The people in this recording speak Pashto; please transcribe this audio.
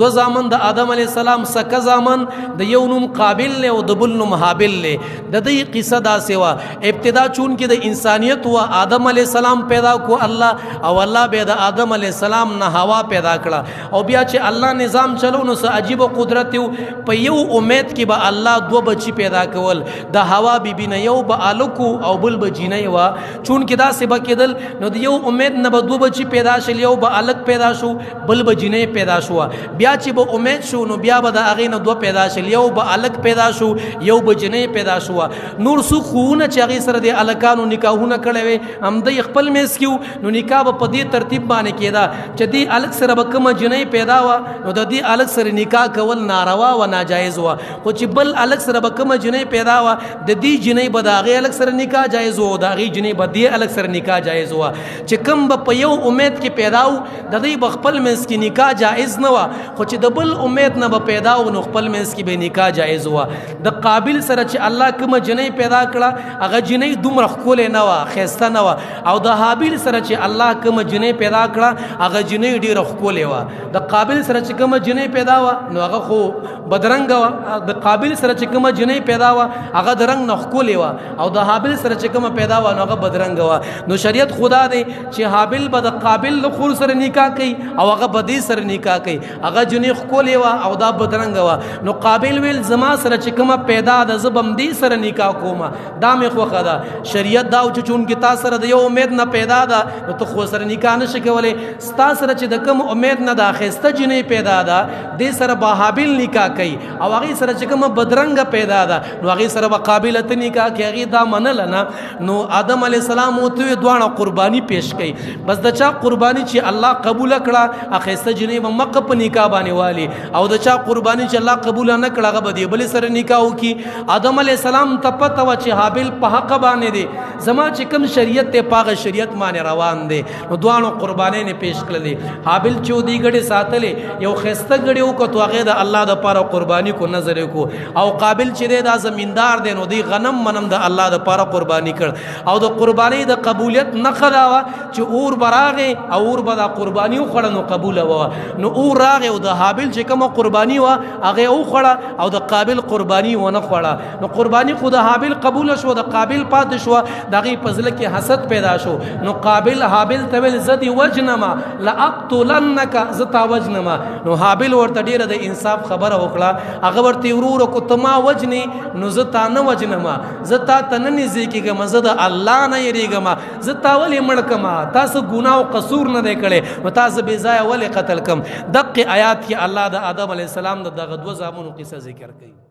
دو زامن د آدم علیه السلام سکه زامن، د یو نوم قابل له او د بل نوم هابل له. د دې قصه داسې وه، ابتدا چون کې د انسانیت وه، آدم علیه السلام پیدا کو الله، او الله بیا د آدم علیه السلام نه هوا پیدا کړه. او بیا چې الله نظام چلو نو څه عجیب قدرت یو، په یو امید کې به الله دوه بچي پیدا کول، د هوا بیبي نه یو به الکو او بل به جینۍ وه. چون کې داسې به کېدل نو د یو امید نه به دوه بچي پیدا شول، یو به الک پیدا شو بل به جینۍ پیدا شو. بیا چې به امید شو نو بیا به د هغې نه دوه پیدا شول، یو به الک پیدا شو یو به جینۍ پیدا شو. نور څو خوونه چې هغې سره د الکانو نکاحونه کړی وي همدی خپل منځ کې وو، نو نکاح به په دې ترتیب باندې کېده چې دې الک سره به کومه جینۍ پیدا وه نو د دې الک سره نکاح کول ناروا و ناجایز وه، خو چې بل الک سره به کومه جینۍ پیدا وه د دې جینۍ به د هغې الک سره نکاح جایز وه او د هغې جینۍ به دې الک سره نکاح جایز وه. چې کوم به په یو امید کې پیدا و د دې به خپل منځ کې نکاح جایز نه وه، خو چې د بل امید نه به پیدا و نو خپل منځ کې به نکاح جایز وه. د قابل سره چې الله کومه جینۍ پیدا کړه هغه جینۍ دومره ښکلې نه وه، ښایسته نه وه، او د هابیل سره چې الله کومه جینۍ پیدا کړه هغه جینۍ ډېره ښکلې وه. د قابل سره چې کومه جینۍ پیدا وه نو هغه خو بدرنګه وه، د قابل سره چې کومه جینۍ پیدا وه هغه د رنګ نه ښکلې وه، او د هابیل سره چې کومه پیدا وه نو هغه بدرنګه وه. نو شریعت خدا دی چې هابیل به د قابل له خور سره نکاح کوي او هغه به دې سره نکاح کوي، هغه جینۍ ښکلې وه او دا بدرنګه وه. نو قابل ویل زما سره چې کومه پیدا ده زه به هم دې سره نکاح کومه، دا مې خوښه ده. شریعت دا و چې چونکې تا سره د یو امید نه پیدا ده نو ته خو سره نکاح نه شې کولی، ستا سره چې د کوم امید نه ده ښایسته جینۍ پیدا ده دې سره به هابیل نکاح کوي، او هغې سره چې کومه بدرنګه پیدا ده نو هغې سره به قابل ته نکاح کوي. هغې دا منله نه. نو آدم علیه السلام ورته وویل دواړه قرباني پیش کوي، بس د چا قرباني چې الله قبوله کړه ښایسته جینۍ به مکه په نکاح باندې والي، او د چا قرباني چې الله قبوله نه کړه هغه به دې بلې سره نکاح وکړي. آدم علیه السلام ته پته وه چې هابیل په حق باندې دی، زما چې کوم شریعت دی په هغه شریعت باندې روان دی. نو دواړو قربانۍ نه پیش کړلې. هابیل چې دې ګړې ساتلې یو ښایسته ګړې وکتو هغې د الله دپاره قرباني کو نظر یې کو، او قابل چې دی دا زمیندار دی نو دی غنم منم د الله دپاره قرباني کړ. او د قربانۍ د قبولیت نښه دا وه چې اور به راغی او اور به دا قرباني وخوړه نو قبوله وه. نو اور راغی او د هابیل چې کومه قرباني وه هغې وخوړه او د قابل قرباني ونه خوړه. نو قرباني خو د هابیل قبوله شوه، د قابل پاتې شوه، د هغې په زړه کې حسد پیدا شو. نو قابل هابیل ته ویل زه دې وژنمه، لأقتلنک، زه تا وژنمه. نو هابیل ورته ډېره د انصاف خبره وکړه، هغه ورته وروره کو ته ما وژنې نو زه تا نه وژنمه، زه تا ته نه نږدې کېږم، زه د الله نه یېرېږم، زه تا ولې مړ کړم، تا څه ګناه او قصور نه دی کړی نو تا زه بې ځایه ولې قتل کړم. دقې آیات کې الله د آدم علیه السلام د دغه دوه زامنو قصه ذکر کوي.